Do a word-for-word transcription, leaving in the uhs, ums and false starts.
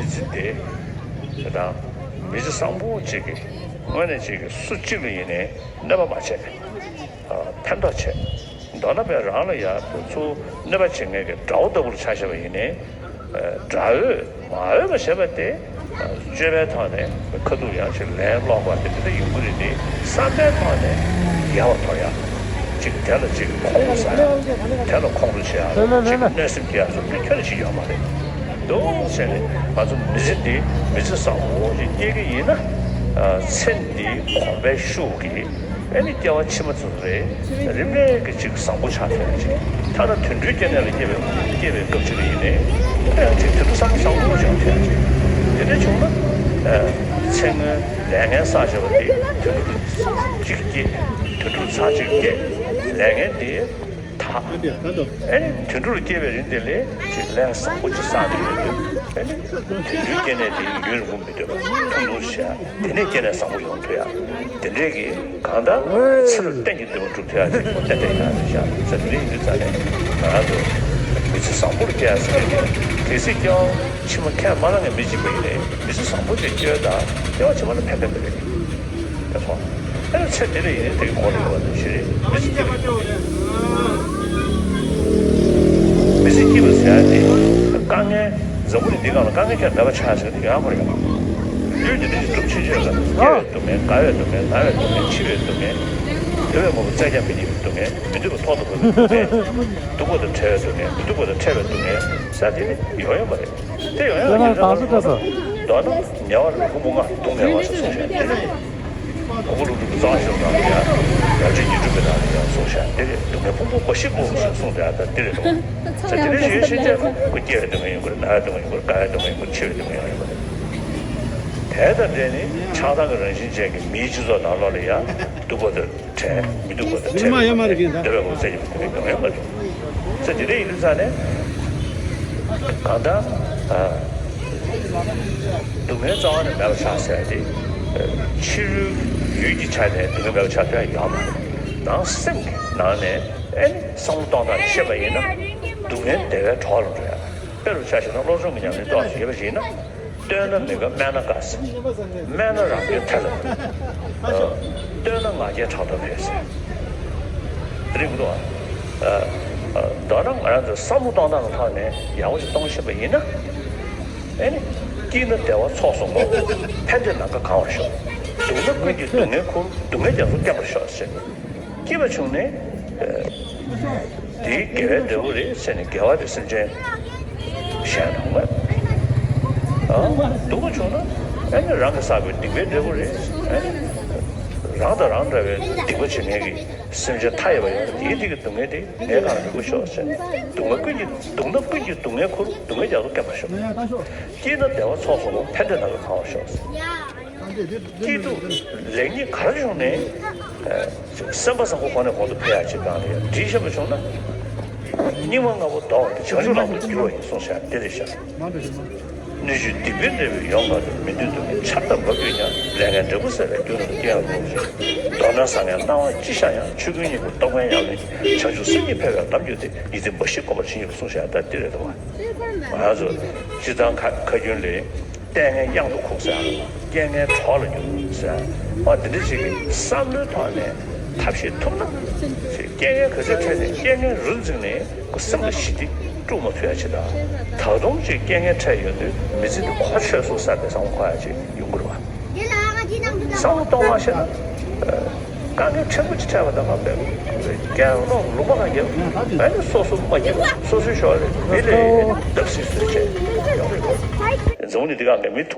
མི་ཚེ་འདི་དང་མི་ཚེ་བཟང་པོ་གཅིག་གི་དངོས་གནས་གཅིག་གི་སུ་གཅིག་ལ་ཡིན་ནའི་གནོད་པ་མ་བྱས། ཨ། ཕན་ཐོགས་བྱས། མདོར་ན་བས་རང་ལ་ཡང་ཚུར་གནོད་པ་བྱེད་མཁན་གྱི་དགྲ་བོ་ལྟ་བུར་ཆ་བཞག་པ་ཡིན་ནའི། ཨ། དགྲ་བོས་མ་འོས་པ་བྱས་པ་དེ། ཨ། སྤྱོད་པའི་ཐོག་ནས་ཁ་ཐུག་ཡང་ཅིག་ལན་སློག་པ་དེ་འདྲ་ཡོང་གི་རེད་དེ། བསམ་པའི་ཐོག་ནས་ཡལ་བར་དོར་ཡག་ཅིག་དེ་ལ་ཅིག་ཁོང་ཁྲོ་ཟ་ཡག་དེ་ལ་ཁོང་ཁྲོ་བྱེད་ཡག་ཅིག་གནོད་སེམས་སྐྱེ་ཡག་སོགས་དེ་ཁྱོན་ནས་ཅིག་ཡོད་མ་རེད། འདུག་བྱས་ནས་ང་ཚོ་མི་ཚེ་འདི་མི་ཚེ་བཟང་པོ་ཞིག་སྐྱེལ་གྱི་ཡིན་ན། ཨ། ཚེ་འདིའི་གོམས་པའི་ཤུགས་ཀྱིས་ཨ་ནི་སྐྱེ་བ་ཕྱི་མ་ཚོ་རེད། རིམ་པས་ཀྱི་ཅིག་བཟང་པོ་ཆགས་ཐུབ་ཡག་ཅིག་ཐ་ན་དུད་འགྲོའི་སྐྱེ་གནས་ལ་སྐྱེ་བའི་སྐྱེ་བའི་སྐབས་ཅིག་ལ་ཡིན་ནའི་ཨ་ཅིག་དུད་འགྲོ་བསམ་བློ་བཟང་པོ་བྱུང་ཐུབ་ཡག་ཅིག་དེ་འདྲ་བྱུང་ན། ཨ། ཚེ་སྔོན་ལས་ངན་བསགས་བཞག་པ་དེ་དུད་འགྲོ་ལ་ཅིག་སྐྱེས། དུད་འགྲོ་ལ་ཚར་གཅིག་སྐྱེས། ལས་ངན་དེ་དག་ཨ་ནི་དུད་འགྲོ་ལ་སྐྱེས་པའི་རིང་དེ་ལས་ཅིག་ལས་བཟང་པོ་ཅིག་བསགས་ནས་ཡོད་དུས། ཨ་ནི་དུད་འགྲོའི་སྐྱེ་གནས་དེ་ཡུན་རིང་པོ་མི་སྡོད་པར་ཐུང་ཐུང་བྱས། དེ་ནས་སྐྱེ་གནས་བཟང་པོ་ཡོང་ཐུབ་ཡག་དེ་འདྲས་ཀྱི་གང་ལྟར་ཚེ་རབས་གཏན་གྱི་འདུན་པ་འགྲུབ་ཐུབ་ཡག་ཅིག་ཏན་ཏན་ཡོད་རེད་ཤག་ཚེ་འདི་འདྲ་ཡིན་དུས་ཙང་ནས་ང་རང་ཚོ་མི་ཚེ་བཟང་པོ་ལ་སྐྱེལ་ཡག་ཟེར་མཁན་དེ། གལ་སྲིད་སྐྱེ་བ་ཕྱི་མ་ཁས་མ་བླངས་མཁན་མི་གཅིག་པ་ཡིན་ནའི་མི་ཚེ་བཟང་པོ་ཅིག་སྐྱེལ་དང་སྐྱེ་བ་ཕྱི་མ་ལ་ཕན་ཐོགས་པ་རེད། དེ་སོང་། ཨེ་ཚེ་འདི་ལ་ཡིན་ནའི་དེ་གི་གོ་ལ་ཡོད་པ་དང་ཞེ་རེད། མི་ཚེ་སྐྱིད་པ། མི་ཚེ་སྐྱིད་པ་ཟེར་ཡག་དེ་དཀའ་ངལ། འཛམ་བུ་གླིང་འདི་སྒང་ལ་དཀའ་ངལ་ཁྱོན་ནས་མེད་པ་ཆགས་ཟེར་གི་འདུག་ཡང་མ་རེད། ལུས་འདི་འདྲ་ཞིག་སྒྲུབ་ཕྱིན་ཆད་ལ་སྐྱེ་བའི་སྡུག་བསྔལ། རྒ་བའི་སྡུག་བསྔལ། ན་བའི་སྡུག་བསྔལ། འཆི་བའི་སྡུག་བསྔལ། འདོད་པའི་དངོས་པོ་བཙལ་ཀྱང་མི་རྙེད་པའི་སྡུག་བསྔལ། མི་འདོད་པ་ཐོག་ཏུ་འབབ་པའི་སྡུག་བསྔལ། སྡུག་པ་དང་བྲལ་བའི་སྡུག་བསྔལ། མི་སྡུག་པ་དང་ཕྲད་པའི་སྡུག་བསྔལ་ཟེར་དེ་ནི་ཡོང་ཡོད་མ་རེད། དེ་ཡང་ཡང་ཡིན་ན་མདོར་ན་ཉེ་བར་ལུས་ཕུང་པོ་ལྔ་སྡུག་བསྔལ་བ་ཞེས་གསུངས་ཤག་དེ་ནི་ཕུང་པོ་ལུས་ཕུང་པོ་གཙང་བ་བཞི་པོ་ནང་ལ་ཡང་ཡང་ཅིག་ཉིད་སྒྲུབ་པའི་ནང་ལ་ཡང་གསུངས་ཤག་དེ་ནི་སྡུག་བསྔལ་ཕུང་པོ་མ་ཞིག་པོ་ཞེས་གསུངས་ཏེ་ཨ་ད་དེ་རེད་དོ། ས་དེ་ནི་ཞེས་ཤེས་བྱས་ཁོ་སྐྱེ་བའི་སྡུག་བསྔལ་ཡོང་གི་རེད། ན་བའི་སྡུག་བསྔལ་ཡོང་གི་རེད། རྒ་བའི་སྡུག་བསྔལ་ཡོང་གི་རེད། འཆི་བའི་སྡུག་བསྔལ་ཡོང་གི་རེད། དེ་དང་འབྲེལ་ནས་ཆགས་སྡང་གི་རང་བཞིན་ཅན་གྱི་མིའི་སྤྱི་ཚོགས་ནང་ལོགས་ལ་ཡང་སྡུག་པ་དང་། བྲལ། མི་སྡུག་པ་དང་བྲལ་བའི་སྡུག་བསྔལ། འདོད་པའི་དངོས་པོ་བཙལ་གྱི་སྡུག་བསྔལ་ཡོང་ཡོད་མ་རེད། ས་དེ་འདྲ་ཡིན་དུས་ཙང་ནས་གང་ལྟར། ཨ། སྡུག་བསྔལ་རྩ་བ་ནས་མེད་པ་ཆགས་ཟེར་ཏེ། ཕྱི་རོལ་ཡུལ་གྱི་ཆ་ནས་སྡུག་བསྔལ་མེད་པ་ཆགས་ཐུབ་ཡག་ཡོད་མ་རེད། ནང་སེམས་ཀྱི་ནང་ནས་ཨེ་ནི་བསམ་བློ་གཏོང་སྟངས་ཤེས་པ་ཡིན་ན་སྡུག་བསྔལ་བདེ་བའི་གྲོགས་ལ་འགྲོ་ཡག་དཔེ་རུ་ཆ་བཞག་ན་བློ་སྦྱོང་གི་ཉམས་ལེན་ཏོག་ཙམ་བྱས་པ་ཡིན་ན། བསྟོད་ན་མི་དགའ་སྨད་ན་དགའ་ཟེར། སྨད་ན་རང་སྐྱོན་ཐལ་ལ། ཨ། བསྟོད་ན་ང་རྒྱལ་ཕྲག་དོག་འཕེལ་ཟེར། རིག་འདུག་ཨ། ཨ། མདོར་ན་ང་རང་ཚོའི་བསམ་བློ་གཏོང་སྟངས་ཀྱི་ཐོག་ནས་ཡག་པོ་ཞིག་གཏོང་ཤེས་པ་ཡིན་ན། ཨེ་ནི། སྐྱིད་ན་བདེ་བ་ཚོགས་སུ་བསྔོ། ཕན་བདེ་ནམ་མཁའ་གང་བར་ཤོག་སྡུག་ན་ཀུན་གྱི་སྡུག་བསྔལ་ཁུར། སྡུག་བསྔལ་རྒྱ་མཚོ་སྐེམ་པར་ཤོག་ཟེར། སྐྱིད་པ་བྱུང་ནས། ཨ། དེའི་དགེ་བའི་འབྲས་བུ་རེད་ཟེར་ནས་དགེ་བ་དེ་སེམས་ཅན་གཞན་ལ་མ། ཨ། སྡུག་པོ་བྱུང་ན་ཨ་ནི་རང་གིས་བསགས་པའི་སྡིག་པའི་འབྲས་བུ་རེད། ཨ་ནི་རང་དང་རང་འདྲ་བའི་སྡིག་པ་བྱེད་མཁན་གྱི་སེམས་ཅན་མཐའ་ཡས་པ་ཡོང་དུས་དེའི་སྡིག་གི་སྡུག་བསྔལ་དེ་ངའི་སྒང་ལ་ཡོང་གི་ཤོག་ཟེར། སྡུག་བསྔལ་ཀུན་གྱི་སྡུག་ན་ཀུན་གྱི་སྡུག་བསྔལ་ཁུར། སྡུག་བསྔལ་རྒྱ་མཚོ་སྐེམ་པར་ཤོག་སྐྱིད་ན་བདེ་བ་ཚོགས་སུ་བསྔོ། ཕན་བདེ་ནམ་མཁའ་གང་བར་ཤོག་ཟེར། སྐྱིད་སྡུག་ལེགས་ཉེས་ག་རེ་བྱུང་ནའི། ཨ། སེམས་པ་བཟང་པོ་གོང་ནས་གོང་དུ་འཕེལ་ཡག་ཅིག་སྒང་ལ་ཡང་འདྲིས་ཤེས་པ་བྱུང་ན། སྙིགས་མ་ལྔ་པོ་ལྡོག་སྟེ་བྱང་ཆུབ་ལམ་དུ་འགྱུར་བ་ཡིན་གསུངས་ཤག་དེ་རེད་ཤག་སྣོད་བཅུད་སྡིག་པའི་འབྲས་བུས་ཡོངས་དགའ་སྟེ། མི་མཐུན་སྡུག་བསྔལ་ཆར་ལྟར་འབབ་ཀྱང་། ལས་ངན་འབྲས་བུ་བསགས་པས་རྒྱུ་ནོར་སྐྱེ་ཡང་རུང་ཞེས། མདོར་ན་བཟང་ངན་སྣང་བ་ཅི་ཤར་ཡང་། ཆོས་ཀུན་སྙིང་པོ་རྟོགས་པའི་ཡང་སྙིང་། བྱང་ཆུབ་སེམས་ཉིད་འཕེལ་བའི་ལམ་བརྒྱུད་དེ། ཡིད་བརྟན་འབའ་ཞིག་བསྒོམ་པར་བྱིན་གྱིས་རློབས་གསུངས་ཤག་ད་དེ་རེད་དོ། ང་ཚོ་སྤྱིར་བཏང་ཁ་ཁ་རྒྱུན་ལས། ལྟས་ངན་གཡང་དུ་ཁུག་ཟེར། རྐྱེན་ངན་གྲོགས་ལ་འགྱུར་ཟེར། ཨ། འདི་འདྲ་ཞིག་གི་བསམ་བློའི་ཐོག་ནས་ཐབས་ཤེས་ཐུབ་ན། རྐྱེན་ངན་ག་ཚོད་འཕྲད་ནས་རྐྱེན་ངན་རུ་འཛིངས་ནས་སེམས་ལ་ཞི་བདེ་དཀྲུག་མ་ཐུབ་ཡ་ཅིག་དང་། ད་དུང་ཅིག་རྐྱེན་ངན་འཕྲད་ཡོང་དུས་མི་ཚེ་འདི་གོ་ཆོད་སོང་བསམ་པའི་བསམ་བློ་འཁོར་ཡ་ཅིག་ཡོང་གི་རེད་བ། བསམ་བློ་གཏོང་མ་ཤེས་ན། དཀའ་ངལ་ཕྲན་བུ་ཅིག་འཕྲད་པ་དང་། ཁ་བས་རྐྱེན་ངན་ལུང་པ་གང་རྒྱབ་ཨ་ནི་སོ་སོ་མ་སྐྱིད་པ། སོ་སོའི་ཞོར་ལ་མི་ལ་བརྡབ་གསིག་བཟོས་བྱས་ཡོང་གི་རེད། འཛམ་བུ་གླིང་འདི་སྒང་གི་མི་ཐུག